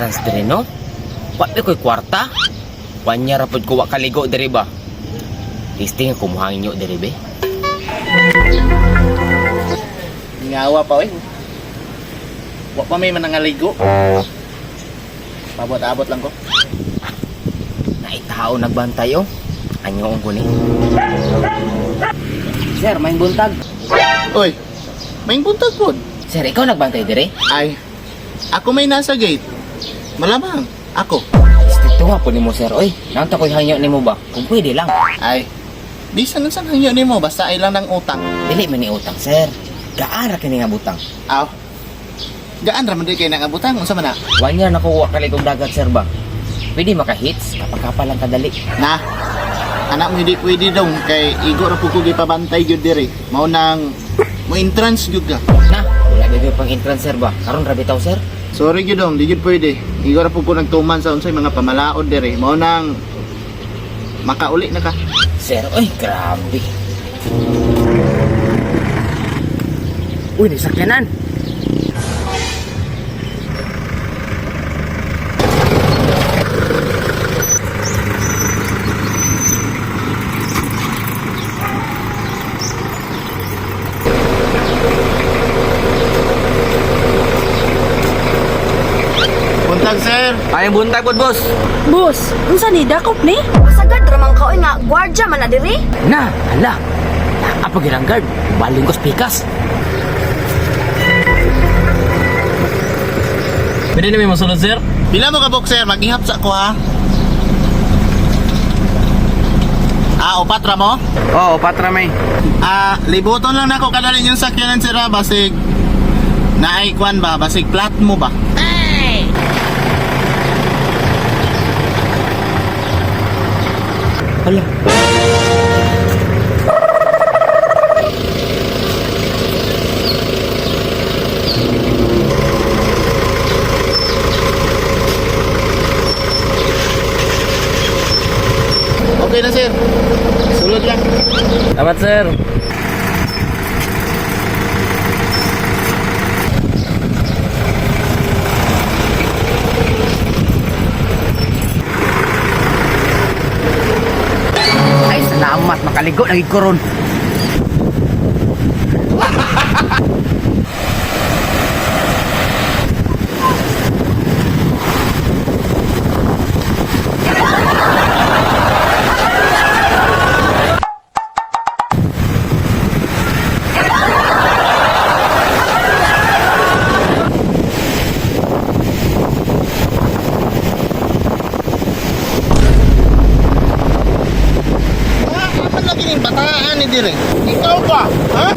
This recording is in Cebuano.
Entrance dire no? Wa di ko'y kwarta. Wanya ra pod ko wa kaligo dire ba. Testing ako muhangin nyo dire be. Ngawa pa oy. Wa pa may manangaligo. Pabot-abot lang ko. Naitao nagbantay oh. Anyo ko ni. Sir, may buntag. Oy. May buntag pod. Sir, ikaw nagbantay dire? Ay. Ako may nasa gate. Malamang ako. Istrikto po nimo sir oy. Naunta ko'y hangyo nimo ba? Kung pwede lang. Ay. Bisan unsang hangyo nimo basta ay lang ng utang. Dili man ni utang sir. Gaara kini nga butang. Aw. Gaan ra man di kay nangabutang unsa man na? 1 year na ko wa kaligong dagat sir ba. Pwede maka-hits, kapag lang kadali. Na. Anak mo hindi pwede dong kay igo ra pud ko gipabantay gyud diri. Mao nang mo entrance gyud ka. Na, wala ba pang entrance sir ba? Karon ra bitaw sir. Sorry gyud dong, di gyud pwede. Igo ra pud ko nagtuman sa unsay mga pamalaod diri. Mao nang makauli na ka. Sir, oy, grabe. Uy, nasakyanan. Buntag sir. Ay, buntag pod, boss. Boss, unsa ni dakop ni? Pasagad raman ka oy nga gwardya man na diri. Na, hala. Nakapag ilang guard. Baling ko pikas. Pwede na may masunod, sir? Pila mo ka boxer, maghihap sa ko ha. Ah, upat ra mo? Oo, patra may. Ah, libuton lang nako kadali yung sakyanan sir ha, basig naay kwan ba, basig plat mo ba? Hala. Okay na sir. Sulod lang. Dapat, sir. Ay, salamat. Makaligo lagi ko ron. Ah, apan lagi ning bataan ni dire. Ikaw ba? Ha?